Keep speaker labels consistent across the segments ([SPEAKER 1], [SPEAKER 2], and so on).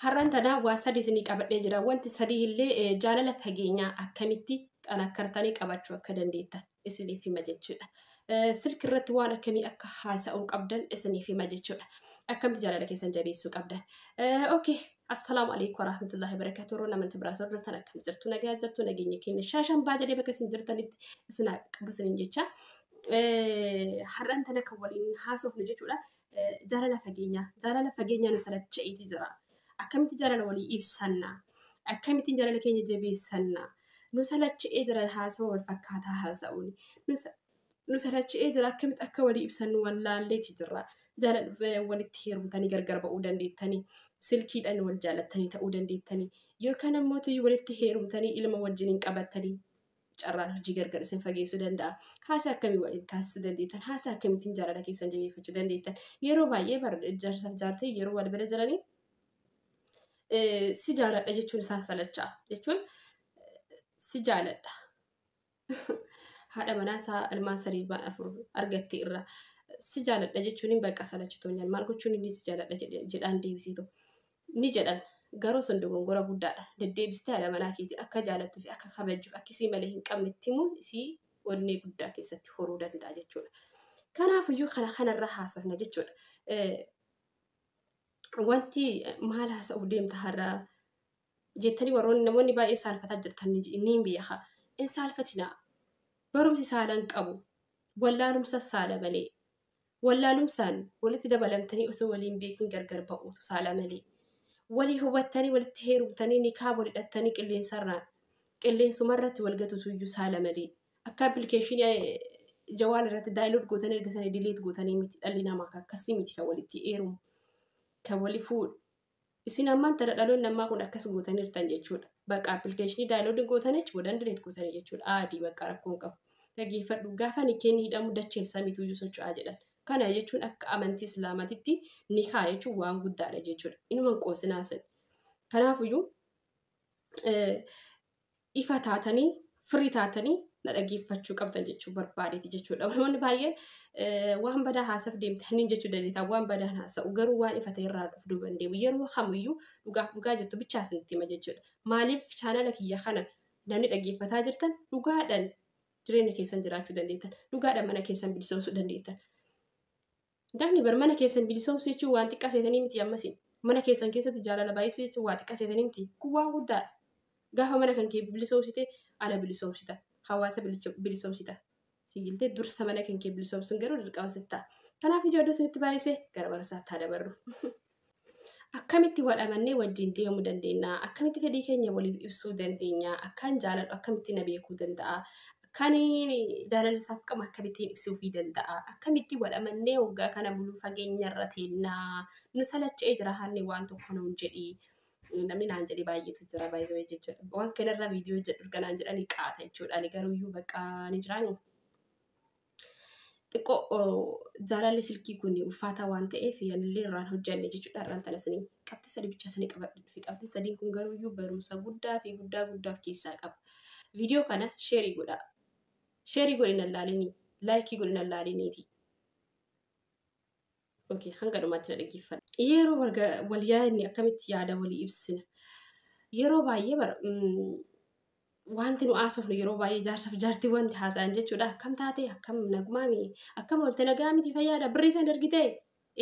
[SPEAKER 1] Har'aan tanaa waa sadi isinii qabadhee jira. Wanti sadii illee jaalala fageenyaa akkamitti xanakkartanii qabachuu akka dandeettan isiniif hima jechuudha. Silki irratti waan akkamii akka haasa'uu qabdan isiniif hima jechuudha. Akkamitti jaalala keessan jabeessuu qabdan. Okay. Assalaamu alaikum warahmatullahi wabarakatuh. Warroonni amantii biraas hordoftan akkam jirtu, nagaa jirtu, nageenya keenya shaashan baa jedhee bakka isin jirtanitti isin haa qabu isiniin jecha. Har'aan tana kan waliin haasofnu jechuudha. Jaalala fageenyaa. Jaalala fageenyaa nu salacha'eeti jira. Akkamitti jaalala walii ibsanna? Akkamittiin jaalala keenya jabeessanna? Nu salacha'ee jira haasawa wal fakkaataa haasa'uun. Nu salacha'ee jira, akkamitti akka walii ibsannu wallaalleeti jirra. Jaalala walitti heerumtanii gargar ba'uu dandeettanii, silkiidhaan wal jaalattanii ta'uu dandeettanii, yookaan ammoo walitti heerumtanii ilma wajjiniin qabattanii carraan hojii gargar isin fageessuu danda'a. Haasaa akkamii waliin taasisuu dandeettan? Haasaa akkamittiin jaalala keessan jabeeffachuu dandeettan? Yeroo baay'ee jaarsaaf jaartii yeroo wal bira jiranii si jaaladha jechuun isaan salachaa jechuun si jaaladha. Haadha manaa isaa ilmaan sadii ilmaan afur argatte irraa si jaaladha jechuun hin bakka salachitoon maal gochuun inni si jaaladha jedhaan deebisiitu ni jedhan, garuu sun dogongora guddaadha. Deddeebistee haadha manaa keetiin akka jaalattuu fi akka kabajjuuf akka isii malee hin qabne itti himuun isii onnee guddaa keessatti horuu danda'a jechuudha. Kanaafiyyuu kana kanarra haasofna jechuudha. Wanti maal haasa'uuf deemta har'a jettanii warroonni namoonni baay'ee saalfataa jirtan ni beeka. Hin saalfatinaa. Barumsi saalaan qabu. Wallaalumsa saala malee. Wallaalumsaan walitti dabalamtanii osoo waliin beekin gargar ba'uutu saala malee. Walii hubattanii walitti heerumtanii nikaa wal hidhattanii qilleensarraan qilleensumarratti wal gatutu iyyuu saala malee. Akka appilikeeshinii jawaal irratti download gootanii erga sana delete gootanii miti, dhalli namaa akkasii miti kan walitti heerumu. Kan walii fuudhu. Isin ammaan tana dhaloonni ammaa kun akkas gootaniirtan jechuudha. Bakka appilikeeshinii download gootanii achi boodan delete gootanii jechuudha. Aadii bakka rakkoon qabu. Dhaggeeffadhu, gaafa nikeen hidhamu dacheef samiitu iyyuu socho'aa jedhan. Kana jechuun akka amantii Islaamatitti nikaa jechuun waan guddaadha jechuudha. Inuma hin qoosinaa sin. Kanaafiyyuu ifa taatanii firii taatanii na dhaggeeffachuu qabdan jechuu barbaadeeti jechuudha. Namoonni baay'een waan badaa haasaf deemtanii jechuu dandeetta. Waan badaa haasa'u garuu waan ifa ta'e irraa of duuba hin deemu. Yeroo kamiyyuu dhugaaf dhugaa jirtu bichaa isinitti hima jechuudha. Maaliif chaanala kiyya kana namni dhaggeeffataa jirtan dhugaadhaan jireenya keessan jiraachuu dandeettan. Dhugaadhaan mana keessan bilisoomsuu dandeettan. Namni bar mana keessan bilisoomsuu jechuun waan xiqqaa seetanii miti ammasin. Mana keessan keessatti jaalala baay'isuu jechuun waa xiqqaa seetanii miti. Kun waan guddaadha. Gaafa mana kan kee bilisoomsite ala bilisoomsita. Hawaasa bilisoomsita. Sigiiltee dursa mana kan kee bilisoomsuun garuu dirqama sitti ta'a. Kanaaf ija oduu isinitti baay'isee gara barumsaatti haa dabarru. Akkamitti wal amannee wajjin deemuu dandeenya? Akkamitti fedhii keenya waliif ibsuu dandeenya? Akkaan jaaladhu akkamitti na beekuu danda'a? Kan jaalala isaaf qabu akkamittiin ibsuufii danda'a? Akkamitti wal amannee waggaa kana buluu fageenyarra teennaa? Nu salacha'ee jira haalli waan tokko nuun jedhi. Namni naan jedhi baay'eetu jira baay'ee jechuudha. Waan kanarra viidiyoo jedhu erga naan jedhanii qaata jechuudha. Ani garuu iyyuu bakka ni jiraani. Xiqqoo jaalalli silkii kun ulfaataa waan ta'eef yanillee irraan hojjanne jechuudha. Irraan tana isinii qabxii sadii bicha isinii qabadhe dhufe. Qabxii sadiin kun garuu iyyuu barumsa guddaa fi guddaa guddaa of keessaa qaba. Viidiyoo kana sheerii godhaa. Sheerii godhin allaalinii. Laayikii godhin allaaliniiti. Okay, hanga dhumaatti na dhaggeeffadha. Yeroo wal yaadni akkamitti yaada walii ibsina? Yeroo baay'ee bara wanti nu haasofnu yeroo baay'ee jaarsaaf jaartii wanti haasa'an jechuudha. Akkam taate, akkam nagumaami, akkam oolte, nagaa miti, fayyaadha, birrii san ergitee,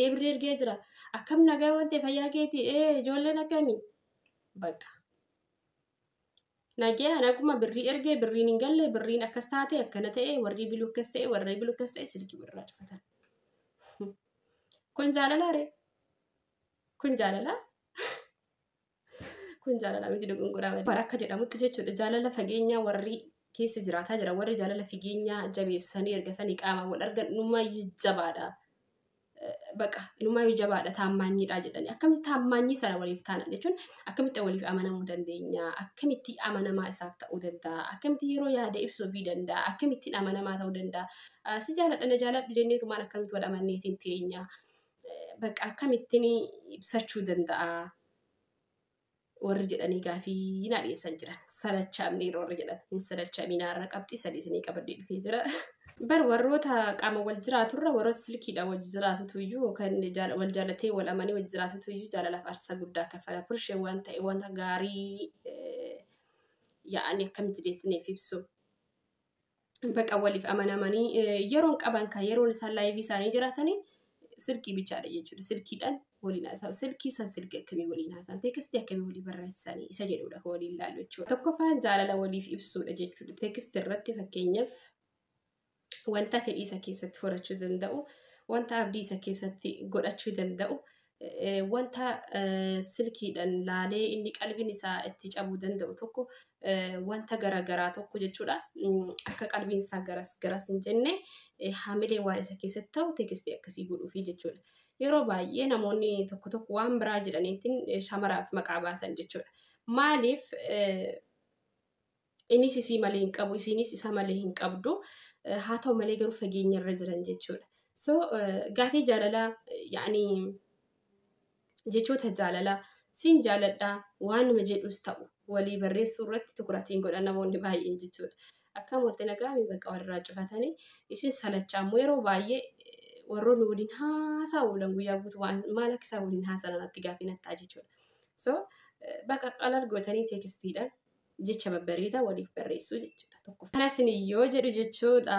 [SPEAKER 1] ee birrii ergee jira, akkam nagaa wanti fayyaa keeti, ee ijoolleen akkami, bakka nagaa naguma, birrii ergee, birriin hin galle, birriin akkas taate, akkana ta'e, warri biluu akkas ta'e, warri biluu akkas ta'e, silkii walirraa cufatan. Kun jaalalaa ree? Kun jaalalaa? Kun jaalala miti, dogongoraa malee. Bara akka jedhamutti jechuudha, jaalala fageenyaa warri keessa jiraataa jira, warri jaalala fageenyaa jabeessanii ergatanii qaama wal argan inumaayyuu jabaadha. Baqa inumaayyuu jabaadha, taammaanyiidha jedhanii. Akkamitti taammaanyii sana waliif taana jechuun akkamitti waliif amanamuu dandeenya? Akkamitti amanamaa isaaf ta'uu danda'a? Akkamitti yeroo yaada ibsuufii danda'a? Akkamittiin amanamaa ta'uu danda'a? Si jaaladha, na jaaladhu jenneetumaan akkamitti wal amanneetiin teenya? Bakka akkamittiin ibsachuu danda'a? Warri jedhanii gaafii na dhiyeessan jiran. Salachaamne warri jedhan hin salachaminaa, irra qabxii sadii isinii qabadhee dhufee jira. Bar warroota qaama wal jiraaturra warroota silkiidhaan wal jiraatutu iyyuu kan wal jaalatee wal amanee wal jiraatutu iyyuu jaalalaaf aarsaa guddaa kaffala. Purshee waan ta'e wanta gaarii yaa'anii akkamitti deessiniif ibsu. Baqa waliif amanamanii yeroon qaban kan yeroon isaan live isaanii jiraatanii silkii bichaadha jechuudha. Silkiidhaan waliin haasa'u. Silkii san silkii akkamii waliin haasa'an, text akkamii walii barreessanii isa jedhudha kan waliin ilaallu jechuudha. Tokkoffaan jaalala waliif ibsuudha jechuudha. Text irratti fakkeenyaaf wanta fedhii isa keessatti horachuu danda'u, wanta abdii isa keessatti godhachuu danda'u, wanta silkiidhaan laalee inni qalbiin isaa itti cabuu danda'u tokko, wanta garaagaraa tokko jechuudha. Akka qalbiin isaa garas garas hin jenne haamilee waan isa keessatti ta'u text akkasii godhuufi jechuudha. Yeroo baay'ee namoonni tokko tokko waan biraa jedhaniitiin shamaraaf maqaa baasan jechuudha. Maaliif? Innis isii malee hin qabu, isiinis isa malee hin qabdu. Haa ta'u malee garuu fageenya irra jiran jechuudha. So gaafii jaalalaa, yaani jechoota jaalalaa siin jaaladhaa waanuma jedhus ta'u walii barreessuu irratti tukuratiin godhan namoonni baay'een jechuudha. Akkam walitti nagaa bakka walirraa cufatanii isin salachaa immoo yeroo baay'ee warroonni waliin haasaa oolan guyyaa guutuu waan maal akka isaan waliin haasa'an natti gaafii nattaa jechuudha. So bakka qalal gootanii textiidhaan jecha babbareedaa waliif barreessuu jechuudha tokko. Kana isin yoo jedhu jechuudha,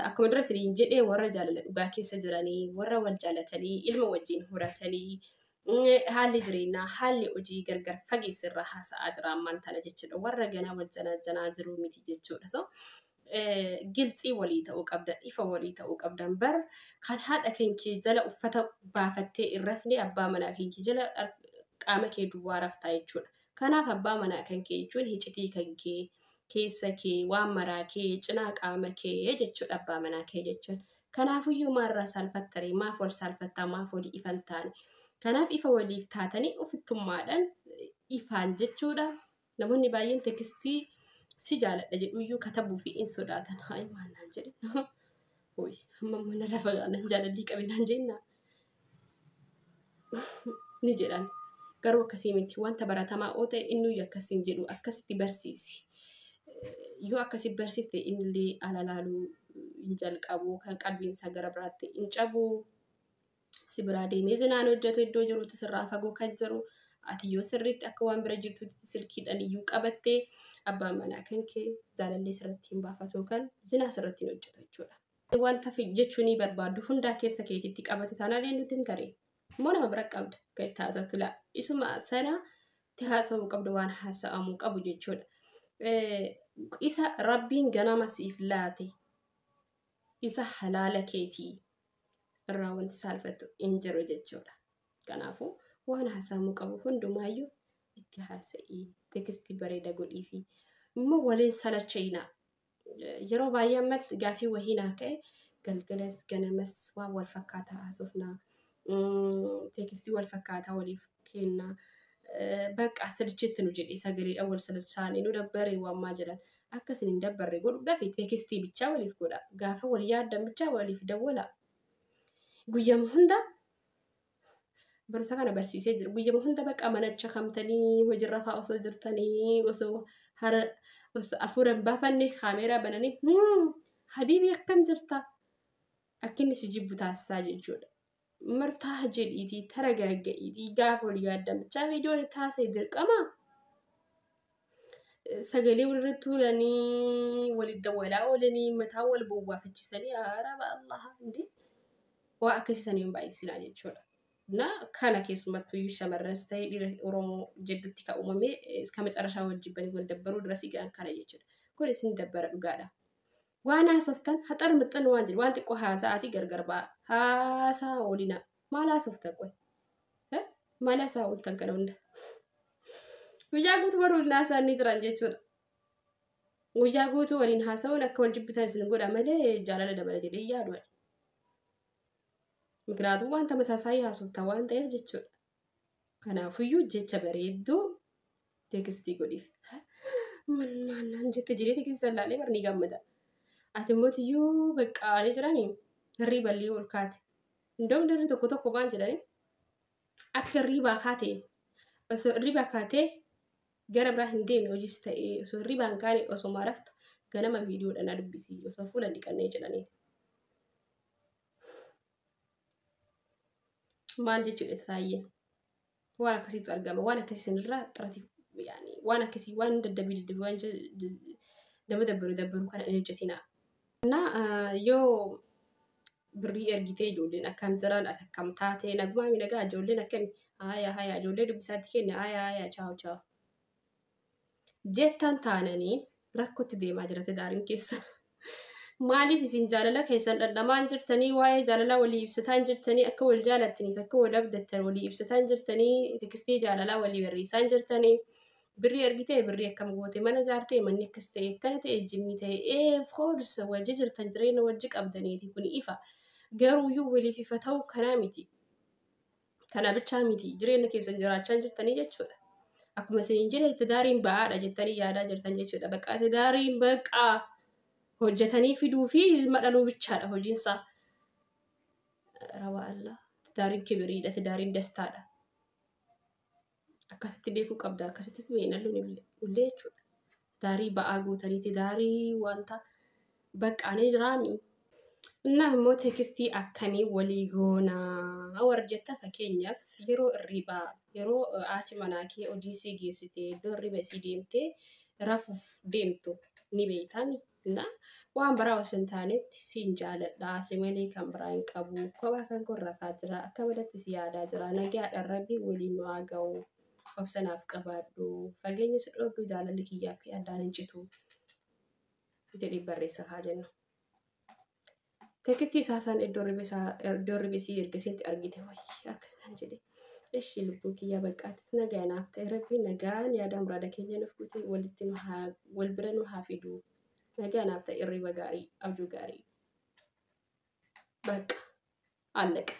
[SPEAKER 1] akkuma dura isiniin jedhee, warra jaalala dhugaa keessa jiranii, warra wal jaalatanii ilma wajjin horatanii, haalli jireenyaa, haalli hojii gargar fageessirraa haasa'aa jira ammaan tana jechuudha. Warra ganaa wal janaa jiru miti jechuudha. So gilxii walii ta'uu qabdan, ifa walii ta'uu qabdan. Bar kan haadha kenkee jala uffata baafattee hin rafne abbaa manaa kenkee jala qaama kee duwwaa raftaa jechuudha. Kanaaf abbaa manaa kan kee jechuun hicitii kan kee, keessa kee, waan maraa kee, cinaa qaama kee jechuudha abbaa manaa kee jechuun. Kanaafuyyuu maalirraa saalfattaree? Maaf wal saalfattaa? Maaf walii ifan taane? Kanaaf ifa waliif taatanii ofittummaadhaan ifaan jechuudha. Namoonni baay'een text si jaaladha jedhuyyuu katabuu fi hin sodaatan. Hayi, maal naan jedhe? Hoyi, amma mana lafa naan jaalallii qabe naan jenna. Ni jedhan. Garuu akkasii miti. Wanta baratamaa oo ta'e innuyyuu akkasiin jedhu akkasitti barsiisi. Yoo akkasi barsiifte innillee ala laaluu hin jalqabu, kan qalbiin isaa gara biraatti hin cabu. Si biraa deemee zinaan hojjetu iddoo jirutti sirraa fagoo kan jiru. Ati yoo sirriitti akka waan bira jirtutti silkiidhaan iyyuu qabattee abbaan manaa kan kee jaalallee sirratti hin baafatu kan zinaa sirratti hin hojjetu jechuudha. Wanta jechuu ni barbaaddu hundaa keessa keetitti qabate taanaan eenyutti hin taree? Immoo nama bira qabda kan itti haasoftu laa. Isuma sana itti haasa'uu qabdu waan haasa'amuu qabu jechuudha. Isa Rabbiin ganama siif laate, isa halaala keetii irraa wanti saalfattu hin jiru jechuudha. Kanaafuu waan haasa'amuu qabu hundumaayyuu itti haasa'ii, text bareeda godhii fi immoo waliin salacha'inaa. Yeroo baay'ee ammatti gaafii wahii naa ka'e, galgalas ganamas waan wal fakkaataa haasofnaa. Text wal fakkaataa waliif kennaa. Bakka sirchitti nu jedhe sagaleedhaan wal salachaanii nu dabbaree waan maa jedhan. Akka isin hin dabbarre godhuudhaaf text bichaa waliif godha. Gaafa wal yaaddan bichaa waliif dawwala. Guyyama hunda barumsa kana barsiisee jira. Guyyama hunda bakka manacha kamtanii hojiirra fa'aa osoo jirtanii, osoo hara osoo hafuura hin baafanne kaameeraa bananii "Habiibii, akkam jirta?" Akka inni si jibbu taasisaa jechuudha. Martaa jedhiitii taragaagga'iitii gaafa wal yaaddan bichaa viidiyoon taasise dirqama. Sagalee walirratti tuulanii walitti dawwalaa oolanii mataa wal bowwaafachiisanii araba Allah hundee waa akkasiisanii hin baay'isinaa jechuudha. Na kana keessumattuu shamarranis ta'ee dhiira Oromoo jidduutti kan uumame kan macarashaa wal jibbanii wal dabbaruu dura si ga'an kana jechuudha. Kun isin dabbara dhugaadha. Waan haasoftan haxar mixxan waan jedhu waan xiqqoo haasa'aatii gargar ba'a. Haasaa oolina. Maal haasoftan qoy? Maal haasaa ooltan kana hunda? Guyyaa guutuu warri waliin haasa'an ni jiran jechuudha. Guyyaa guutuu waliin haasa'uun akka wal jibbitan isin godha malee jaalala dabala jedhee yaadu ani. Mikiraatuu waan tamasaasaayii haasofta waan ta'eef jechuudha. Kanaafuyyuu jecha bareedduu text godhiif. Maal jette jedhee text laalee barni gammada. Ati immoo tiyyuu baqqaalee jiranii hirriba illee ol kaate. Indoom dirri tokko tokko waan jedhanii akka hirribaa kaatee, osoo hirribaa kaatee gara biraa hin deemne, hojiis ta'ee osoo hirribaa hin kaane, osoo raftu ganama viidiyoodhaan na dubbisii osoo fuula hin dhiqannee jedhanii. Maal jechuudha taayyeen? Waan akkasiitu argama. Waan akkasii sanirraa xirati waan akkasii waan daddabii daddabii waan nama dabbaru dabbaru kana hin hojjetinaa. Na yoo birrii ergitee ijoolleen akkam jiran, ati akkam taatee, nagumaa miidhagaa, ijoolleen akkami, haaya haaya, ijoollee dubbisaatti kenne, haaya haaya, chaaw chaaw jettan taananii rakkootti deemaa jira tidaariin keessa. Maaliif isin jaalala keessan dhandhamaan jirtanii, waa'ee jaalalaa walii ibsataan jirtanii, akka wal jaalattaniif akka wal abdattan walii ibsataan jirtanii, tekstii jaalalaa walii barreessaan jirtanii, birrii ergitee birrii akkam goote, mana jaartee manni akkas ta'e akkana ta'e jimni ta'e, of course wajji jirtan, jireenya wajji qabdaniiti, kun ifa. Garuuyyuu waliif ifa ta'uu kanaa miti. Kana bichaa miti, jireenya keessan jiraachaa jirtanii jechuudha. Akkuma isin jedhe tidaariin ba'aadha jettanii yaadaa jirtan jechuudha. Bakka tidaariin baqaa hojjetanii fiduu fi ilma dhaluu bichaadha hojiinsaa. Rawaa Allah. Tidaariin kibiriidha, tidaariin dastaadha. Akkasitti beekuu qabda, akkasittis beeknallu illee jechuudha. Tidaarii ba'aa guutanii, tidaarii wanta baqqaanee jiraami. Innaa immoo tekstii akkamii walii goonaa warra jetta, fakkeenyaaf yeroo hirribaa, yeroo haati manaa kee hojii sii geessite, iddoo hirriba isii deemtee rafuuf deemtu ni beektaami. Innaa waan biraa osoo hin taanetti siin jaaladha, si malee kan biraa hin qabu, kophaa kan koo rafaa jira, akka badatti si yaadaa jira, nagaadhaan rabbi waliin nu haa ga'u, obsanaaf qabaadhu, fageenya si dhoogu jaalalli kiyyaaf kee addaan hin citu jedhee barreessa haa jennu. Tekstii isaa san iddoo hirriba isii ergasiitti argite, wayii akkas naan jedhe. Ishi lubbuu kiyya baqqaatis nagaa naaf ta'e, rabbi nagaan yaada muraada keenya nuuf guute, walitti nu haa wal bira nu haa fidu. Nagaa naaf ta'e, hirriba gaarii, abjuu gaarii. Bakka allaqa.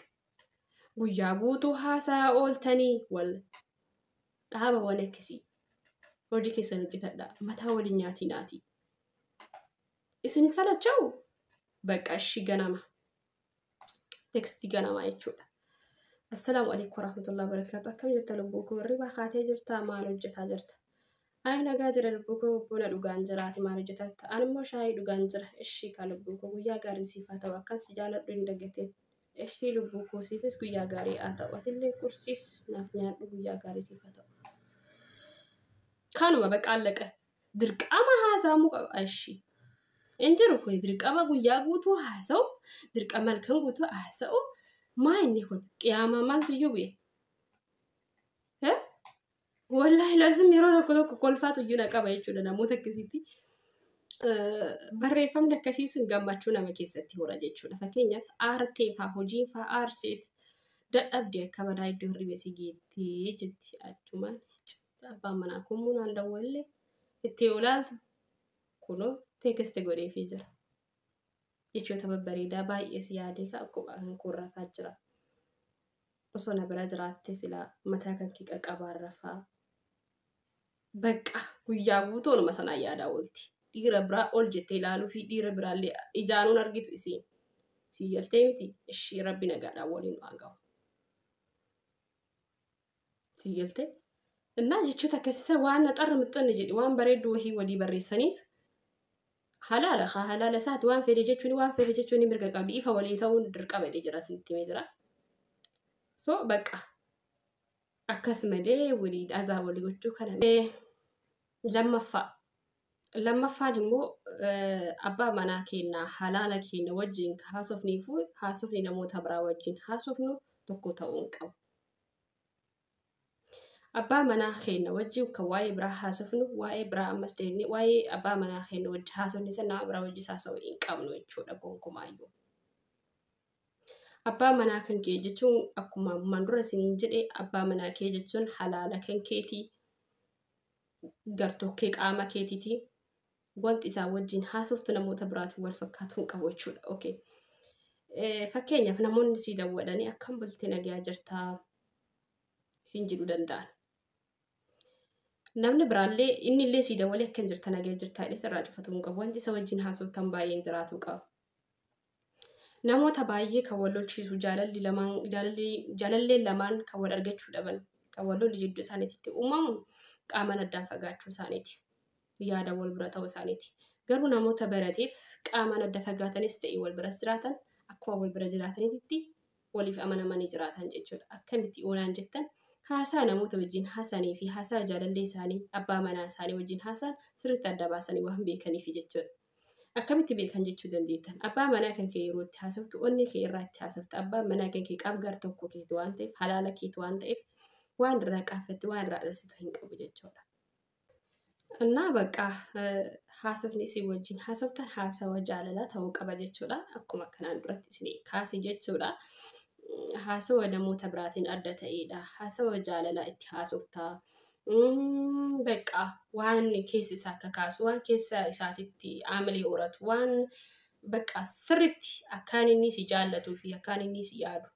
[SPEAKER 1] Guyyaa guutuu haasaa ooltanii wal dhaaba waan akkasii. Hojii keessan hojjetadha. Mataa waliin nyaatinaati. Isin salacha'u bakka ishii ganama. Tekstii ganamaa jechuudha. Assalaamu alaikum warahmatullahi wabarakatuh. Akkam jirta lubbuu koo, hirribaa kaatee jirtaa, maal hojjetaa jirta? Ani nagaa jira lubbuu koo, buna dhugaan jiraati, maal hojjetaa jirta? Ani immoo shaayii dhugaan jira. Ishii kaa lubbuu koo, guyyaa gaarii siif haa ta'u, akkan si jaaladhu hin dagatin. Ishii lubbuu koo, siifis guyyaa gaarii haa ta'u. Atillee qursiis naaf nyaadhu, guyyaa gaarii siif haa ta'u. Kanuma bakka allaqa. Dirqama haasa'amuu qaba. Ishii. Hin jiru kun dirqama guyyaa guutuu haasa'u, dirqama halkan guutuu haasa'u. Maa inni kun qiyaamaa maaltu iyyuu bu'e? Wallaahi lazim yeroo tokko tokko kolfaatu iyyuu na qaba jechuudha namoota akkasiitti. Barreeffamni akkasii sun gammachuu nama keessatti hora jechuudha. Fakkeenyaaf aartee faa hojiin faa aarseet dadhabde akka badaa iddoo hirriba si geettee jetti, achumaan abbaan manaa kun munaan dawwallee itti olaaltu kunoo teekiste godheefii jira. Jechoota babbareedaa baay'ee si yaadee akkuma kan kun rafaa jira. Osoo na bira jiraatte silaa mataa kan kee qaqqabaan rafaa. Bakka guyyaa guutuu onuma sanaan yaadaa oolti. Dhiira biraa ol jettee ilaaluu fi dhiira biraallee ijaanuun argitu isiin. Sii galtee miti, ishii rabbi nagaadhaan waliin haa ga'u. Sii galtee? Innaa jechoota akkasii waan naxarra mixxanne jedhe waan bareedduu wahii walii barreessaniit halaala haa halaala isaati, waan fedhe jechuun waan fedhe jechuun mirga qabdi, ifa walii ta'uun dirqama jedhee jira, isinitti himee jira. So bakka akkas malee walii azaa walii gochuu kana. Lammaffaa. Lammaffaan immoo abbaa manaa keenya halaala keenya wajjin haasofnii fi haasofni namoota biraa wajjin haasofnu tokko ta'uu hin qabu. Abbaa manaa keenya wajjin kan waa'ee biraa haasofnu waa'ee biraa ammas deemnee waa'ee abbaa manaa keenya wajjin haasofne sana nama biraa wajjin haasa'uu hin qabnu jechuudha gonkumaayyuu. Abbaa manaa kan kee jechuun akkuma ammaan dura isiniin jedhe, abbaa manaa kee jechuun halaala kan keetii, gartokkee qaama keetiiti. Wanti isaan wajjin haasoftu namoota biraatiin wal fakkaatuu hin qabu jechuudha. Okay. Fakkeenyaaf namoonni sii dawwadhanii akkam bultee, nagaa jirtaa siin jedhuu danda'an. Namni biraallee inni illee sii dawwalee akkam jirta, nagaa jirtaa jedhee sirraa cufatuu hin qabu. Wanti isa wajjin haasoftan baay'een jiraatuu qaba. Namoota baay'ee kan wal lolchiisu, jaalalli lamaan jaalalleen lamaan kan wal argachuu dhaban, kan wal lolli jidduu isaaniitti uumamu qaamaan addaan fagaachuu isaaniiti. Yaada wal bira ta'uu isaaniiti. Garuu namoota barateef qaamaan adda fagaatanis ta'e wal biras jiraatan akkuma wal bira jiraatanitti Waliif amanamanii jiraatan jechuudha. Akkamitti oonaan jettan, haasaa namoota wajjin haasanii fi haasaa jaalallee isaanii, abbaa manaa isaanii wajjin haasaan sirriitti adda baasanii waan beekaniif jechuudha. Akkamitti beekan jechuu dandeettan? Abbaa manaa kan kee yeroo itti haasoftu onnee kee irraa itti haasofta. Abbaan manaa kan kee qaamgaar tokko keeti waan ta'eef, halaala keeti waan ta'eef, waan irraa qaaffatte, waan irraa dhalsitu hin qabu jechuudha. Innaa bakka haasofni isin wajjin haasoftan haasawa jaalalaa ta'uu qaba jechuudha. Akkuma kanaan duratti isin kaase jechuudha. Haasawa namoota biraatiin adda ta'edha. Haasawa jaalalaa itti haasoftaa. Bakka waan keessa isaa kakaasu, waan keessa isaatitti aamalee horatu, waan bakka sirriitti akkaan inni si jaallatuu fi akkaan inni si yaadu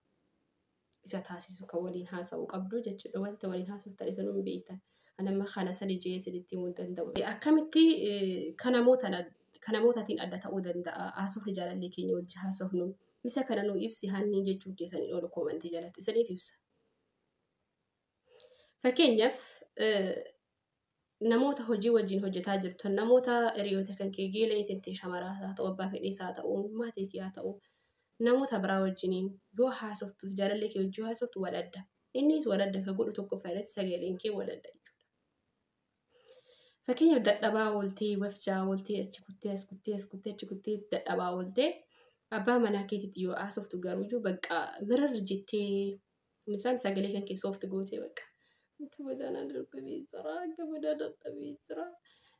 [SPEAKER 1] isa taasisu kan waliin haasa'uu qabdu jechuudha. Wanta waliin haasoftan isin hin beektan. Anamma kana sadi jee isinitti himuu hin danda'u. Akkamitti kan namootaatiin adda ta'uu danda'a? Haasofni jaalallee keenya wajji haasofnu. Isa kana nuu ibsi hanni jechuun keessanii oolu koomantii jalatti isiniif ibsa. Fakkeenyaaf, namoota hojii wajjin hojjetaa jirtan, namoota hiriyoota kan kee geela ittiin shamaraa haa ta'u, abbaa fedhiis haa ta'u, maatii kee haa ta'u, namoota biraa wajjiniin yoo haasoftu, jaalallee kee wajjin haasoftu wal adda. Innis wal adda kan godhu tokkoffaa irratti sagaleen kee wal adda jechuudha. Fakkeenyaaf, dadhabaa ooltee, wafjaa ooltee, achi kuttee, as kuttee, as kuttee, achi kuttee, dadhabaa ooltee abbaa manaa keetitti yoo haasoftu garuu bakka mirar jettee misaan sagalee kan kee soofti gootee bakka. Akka badaa dargagee jira, akka badaa dadhabee jira.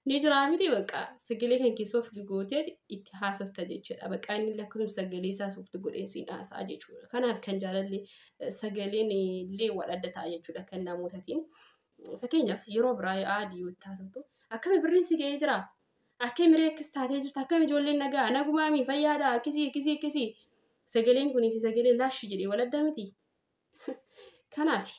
[SPEAKER 1] Ni jira miti, bakka sagalee kan kee soofti gootee itti haasofta jechuudha. Bakka inni lakkoofsa sagalee isaa soofti godhee siin haasa'a jechuudha. Kanaaf kan jaalalli sagaleen illee wal adda ta'a jechuudha kan namootaatiin. Fakkeenyaaf, yeroo biraa aadii yoo itti haasoftu, akkami birriin si ga'ee jira? Akkami miree akkas taatee jirta? Akkami ijoolleen nagaa? Nagumaami fayyaadha? Akkasii akkasii akkasii. Sagaleen kunii fi sagaleen laashii jedhee wal adda miti. Kanaaf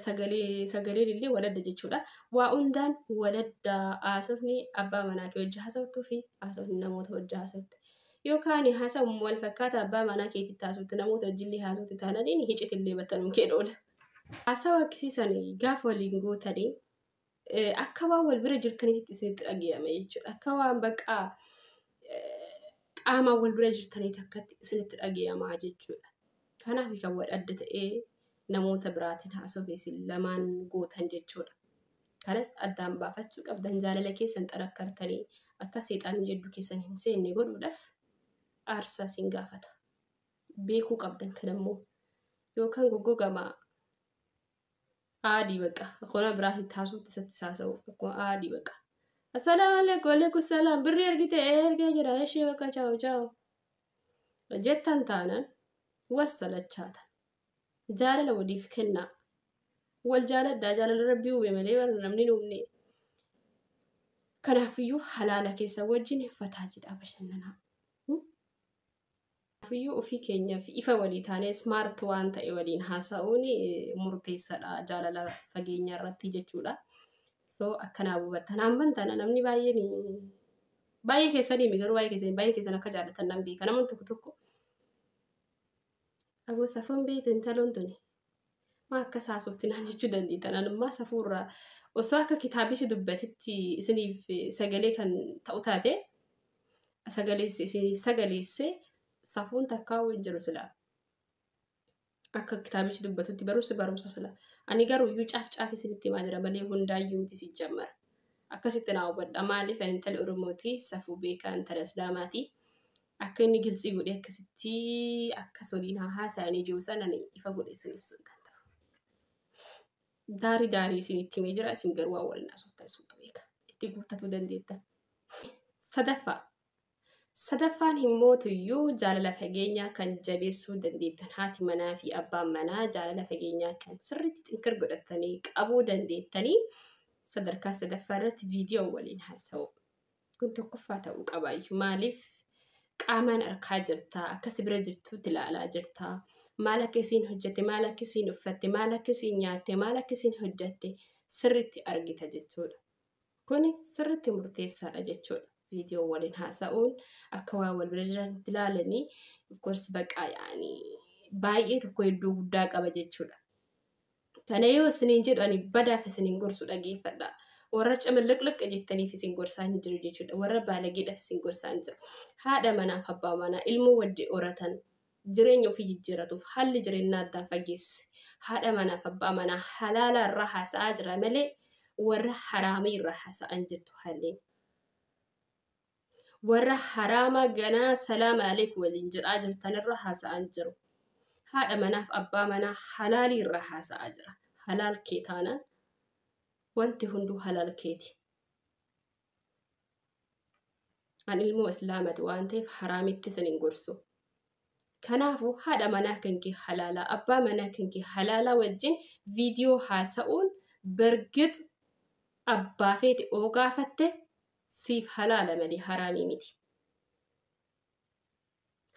[SPEAKER 1] sagaleen illee wal adda jechuudha. Waa hundaan wal adda haasofni abbaa manaa kee wajji haasoftuu fi haasofni namoota wajji haasofte. Yookaan haasawuma wal fakkaata abbaa manaa keetitti haasofte namoota wajjillee haasofte taananiin hicitillee battanum kee oola. Haasawa akkasiisan gaafa waliin gootanii akka waan wal bira jirtanitti isinitti dhaga'ama jechuudha. Akka waan bakka qaamaan wal bira jirtanitti akkatti isinitti dhaga'ama jechuudha. Kanaaf kan wal adda ta'ee namoota biraatiin haasofni isin lamaan gootan jechuudha. Kanas addaan baafachuu qabdan, jaalala keessan xarakkartanii akka seexanni jidduu keessan hin seenne godhuudhaaf aarsaa isin gaafata. Beekuu qabdan kanammoo yookaan goggogamaa aadii bakka akkuma biraa itti haasofti isatti haasa'u akkuma aadii bakka. Assalaamu alaikum, alaikum salaam, birrii argite? Ergee jira, ishee bakka chaawu chaawu. Jettan taanaan wassalachaata. Jaalala waliif kennaa. Wal jaaladhaa, jaalala rabbii uume malee bara namni hin uumne. Kanaafiyyuu halaala keessa wajjin fataa jedhaa bashannanaa. Kanaafiyyuu ofii keenyaaf ifa walii taanee smart waan ta'e waliin haasa'uun murteessaadha jaalala fageenya irratti jechuudha. So akkanaa hubattan hamban tana namni baay'een baay'ee keessanii garuu baay'ee keessanii baay'ee keessan akka jaalatan nan beeka. Namni tokko tokko aboo safuun beektu intaloon tuni maa akkas haasofti naan jechuu dandeettan. Anummaa safuurraa osoo akka kitaabichi dubbatetti isiniif sagalee kan ta'u taate, sagalee isiniif sagaleesse, safuun takkaa hin jiru silaa. Akka kitaabichi dubbatutti barumsi barumsa sila. Ani garuu iyyuu caaf caaf isinitti himaa jira malee hundaayyuu miti si jammara. Akkasitti naa hubadha. Maaliif, ani intala Oromooti, safuu beekaa, intala Islaamaati. Akka inni gilxii godhee akkasitti akkas waliin haa haasa'anii jiru sana ani ifa godhee isin ibsuu hin danda'u. Daarii daarii isinitti himee jira, isin garuu waan waliin haasoftan isintu beeka. Itti guuttatuu dandeettan. Sadaffaa. Sadaffaan himmootuyyuu jaalala fageenyaa kan jabeessuu dandeettan, haati manaa fi abbaan manaa jaalala fageenyaa kan sirriitti xinkir godhatanii qabuu dandeettanii, sadarkaa sadaffaa irratti viidiyoo waliin haasa'u. Kun tokkoffaa ta'uu qabaayyuu. Maaliif, qaamaan arkaa jirtaa, akka si bira jirtuutti ilaalaa jirtaa. Maal akka isiin hojjette, maal akka isiin uffatte, maal akka isiin nyaatte, maal akka isiin hojjette sirriitti argita jechuudha. Kuni sirriitti murteessaadha jechuudha. Viidiyoo waliin haasa'uun akka waan wal bira jiranitti ilaalanii, of course, baqaa yaanii baay'ee tokko iddoo guddaa qaba jechuudha. Kana yoo isiniin jedhu ani badaaf isiniin gorsu dhageeffadha. Warra camallaqlaqa jettaniif isin gorsaa hin jiru jechuudha. Warra baalageedhaaf isin gorsaa hin jiru. Haadha manaaf abbaa manaa ilmoo wajji horatan jireenya ofii jijjiiratuuf haalli jireenyaa addaan fageesse. Haadha manaaf abbaa manaa halaala irraa haasa'aa jira malee warra haraamii irraa haasa'an jettu haalleen. Warra haraama ganaa salaama aleekum waliin jedhaa jirtan irra haasa'an jiru. Haadha manaaf abbaa manaa halaalii irraa haasa'aa jira. Halaal kee taanaan wanti hunduu halaal keeti. An ilmoo islaamati waan ta'eef haraamitti isin hin gorsu. Kanaafuu haadha manaa kan kee halaalaa abbaa manaa kan kee halaalaa wajjin viidiyoo haasa'uun bargix abbaa feete oo gaafatte siif halaala malee haraamii miti.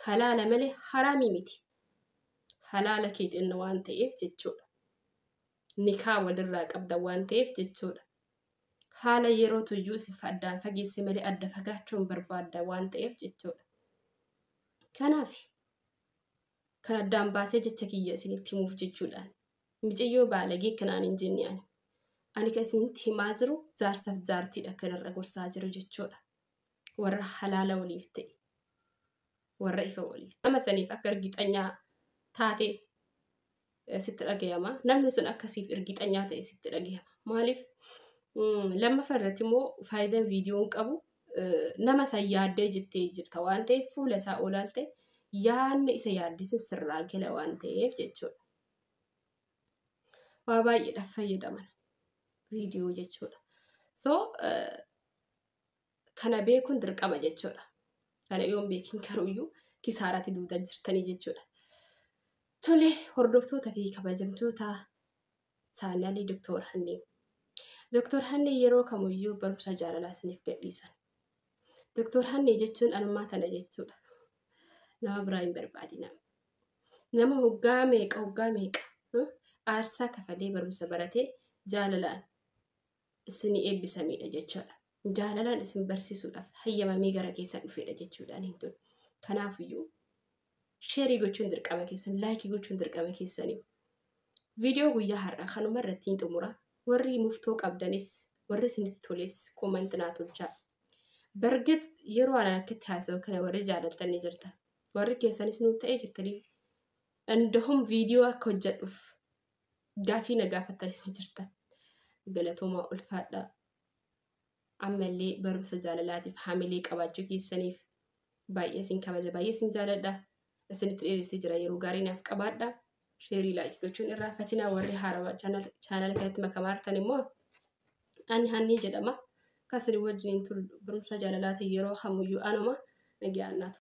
[SPEAKER 1] Halaala malee haraamii miti. Halaala kee xinna waan ta'eef jechuudha. Nikaa walirraa qabda waan ta'eef jechuudha. Haala yeroo tuyyuu siif addaan fageesse malee adda fagaachuun barbaadda waan ta'eef jechuudha. Kanaaf kan addaan baasee jecha kiyya isinitti himuuf jechuudhaan. Micayyoo baalagee kanaan hin jenne ani. Ani kan isinitti himaa jiru jaarsaaf jaartiidha kanarra gorsaa jiru jechuudha. Warra halaala waliif ta'e. Warra ifa waliif. Nama saniif akka ergixanyaa taate sitti dhagayama. Namni sun akkasiif ergixanyaa ta'e sitti dhagayama. Maaliif lammaffaa irratti immoo faayidaan viidiyoon qabu nama san yaaddee jettee jirta waan ta'eef fuula isaa olaalte yaadni isa yaaddisuun sirraa gala waan ta'eef jechuudha. Waa baay'eedhaaf fayyadaman viidiyoo jechuudha. So kana beekuun dirqama jechuudha. Kana yoon beekin garuuyyuu kisaaraatti duudaa jirtanii jechuudha. Tole hordoftoota fi kabajamtoota chaanaalii Doktor Hannee. Doktor Hannee yeroo kamiyyuu barumsa jaalalaa isiniif gadhiisan. Doktor Hannee jechuun anumaa tana jechuudha. Nama biraa hin barbaadina. Nama hoggaa meeqa aarsaa kafalee barumsa baratee jaalalaan isinii eebbisamedha jechuudha. Jaalalaan isin barsiisuudhaaf hayyamamee gara keessan dhufedha jechuudha. Kanaafiyyuu sheerii gochuun dirqama keessan, laayikii gochuun dirqama keessanii. Viidiyoo guyyaa har'aa kanuma irratti hin xumura. Warri muftoo qabdanis, warri isinitti toles koomanti naa tolchaa. Bargit yeroo anaan akkatti haasa'u kana warri jaalattan ni jirtan. Warri keessanis nuuf ta'ee jettanii indahum viidiyoo akka hojjedhuuf gaafii na gaafattanis ni jirtan. Galatoomaa ulfaadhaa. Ammallee barumsa jaalalaatiif hamilee qabaachuu keessaniif baay'ee isin kabaja, baay'ee isin jaaladha. Isinitti dheeressee jira yeroo gaarii naaf qabaadha. Sheerii laayikii gochuun irraa fatinaa warri haarawaa chaanala kanatti makamaa jirtan immoo ani Hannii jedhama. Akkasuma wajjin turu barumsa jaalalaatiin yeroo kamiyyuu anuma nagaan naatu.